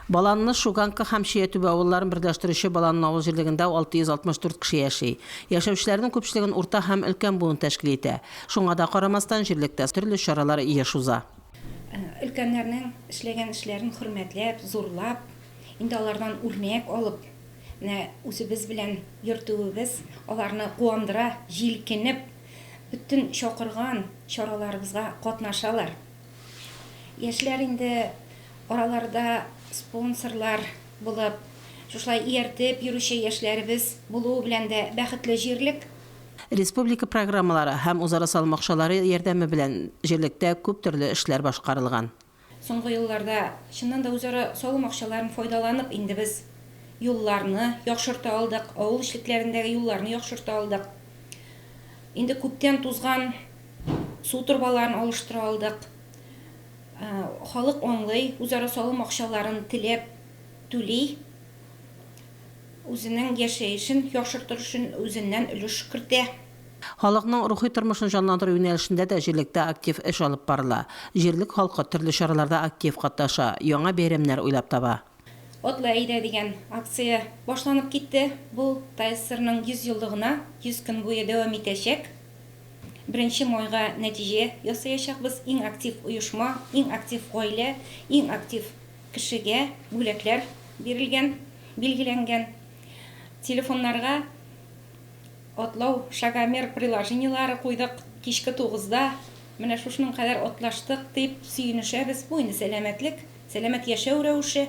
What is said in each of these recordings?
Баланны Шуганка һәм Чиятүбә авылларын берләштерүче Баланны авыл җирлегендә 664 кеше яши. Яшәүчеләрнең күпчелеген урта һәм өлкән буын тәшкил итә. Шуңа да карамастан, җирлектә төрле чаралар еш уза. Өлкәннәрнең эшләгән эшләрен хөрмәтләп, зурлап, инде алардан үрнәк алып, менә үзебез белән йөртүебез аларны куандыра, җилкенеп, бөтен чакырган чараларыбызга катнашалар. Яшьләр инде араларда спонсорлар булып, шушылай ияртеп йөрүче яшьләребез булуы белән дә бәхетле җирлек. Республика программалары һәм үзара салым акчалары ярдәме белән җирлектә күп төрле эшләр башкарылган. Соңгы елларда, чыннан да, үзара салым акчаларын файдаланып инде без юлларны яхшырта алдык, авыл эчлекләрендәге юлларны яхшырта алдык. Инде күптән тузган су торбаларын алыштыра алдык. Халык аңлый, үзара салым акчаларын теләп түли, үзенең яшәешен яхшыртыр өчен үзеннән өлеш кертә. Халыкның рухи тормышын җанландыру юнәлешендә дә җирлектә актив эш алып барыла. Җирлек халкы төрле чараларда актив катнаша, яңа бәйрәмнәр уйлап таба. Атла әйдә дигән акция башланып китте. Бу ТАССРның 100 еллыгына 100 көн буе дәвам итәчәк. Беренче майга нәтиҗә ясаячакбыз. Иң актив оешма, иң актив гаилә, иң актив кешегә бүләкләр бирелгән, билгеләнгән. Телефоннарга атлау шагомер приложениеләре куйдык. Кичке тугызда менә шушының кадәр атлаштык дип сөенешәбез. Бу инде сәламәтлек. Сәламәт яшәү рәвеше.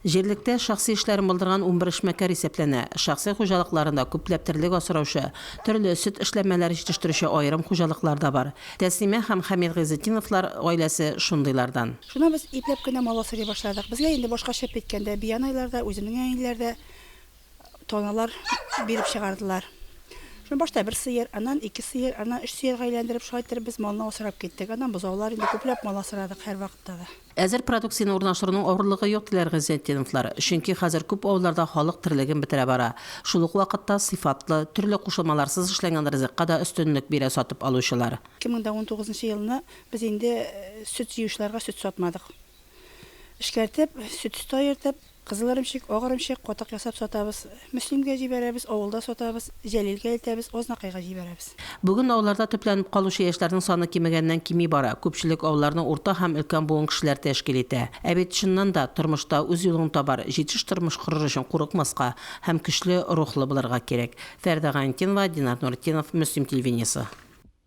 Җирлектә шәхси эшләрен булдырган 11 эшмәкәр исәпләнә. Шәхси хуҗалыкларында күпләп терлек асраучы, төрле сөт эшләнмәләре җитештерүче аерым хуҗалыклар да бар. Тәслимә һәм Хәмит Гыйзетдиновлар гаиләсе шундыйлардан. Шуннан без ипләп кенә мал асрый башладык. Безгә инде башка чыгып киткәндә бианайлар да, үземнең әниләр дә таналар биреп чыгардылар. Шуннан башта бер сыер, аннан ике сыер, аннан өч сыерга әйләндереп, шулай иттереп без малны асрап киттек. Аннан бозаулар инде күпләп мал асрадык һәрвакытта да. Әзер продукцияне урнаштыруның авырлыгы юк, диләр Гыйззәтдиновлар. Чөнки хәзер күп авылларда халык терлеген бетерә бара. Шул ук вакытта сыйфатлы, төрле кушылмаларсыз эшләнгән ризыкка да өстенлек бирә сатып алучылар. 2019 нчы елны без инде сөт җыючыларга сөт сатмадык. Эшкәртеп, сөт өсте аертып, кызыл эремчек, ак эремчек, катык ясап сатабыз. Мөслимгә җибәрәбез, авылда сатабыз, Җәлилгә илтәбез, Азнакайга җибәрәбез. Бүген авылларда төпләнеп калучы яшьләрнең саны кимегәннән-кими бара, күпчелек авылларны урта һәм өлкән буын кешеләр тәшкил итә. Ә бит, чыннан да, тормышта үз юлыңны табар, җитеш тормыш корыр өчен курыкмаска һәм көчле рухлы булырга кирәк. Фәрдә Гайнетдинова, Динар Нуретдинов, Мөслим телевидениесе.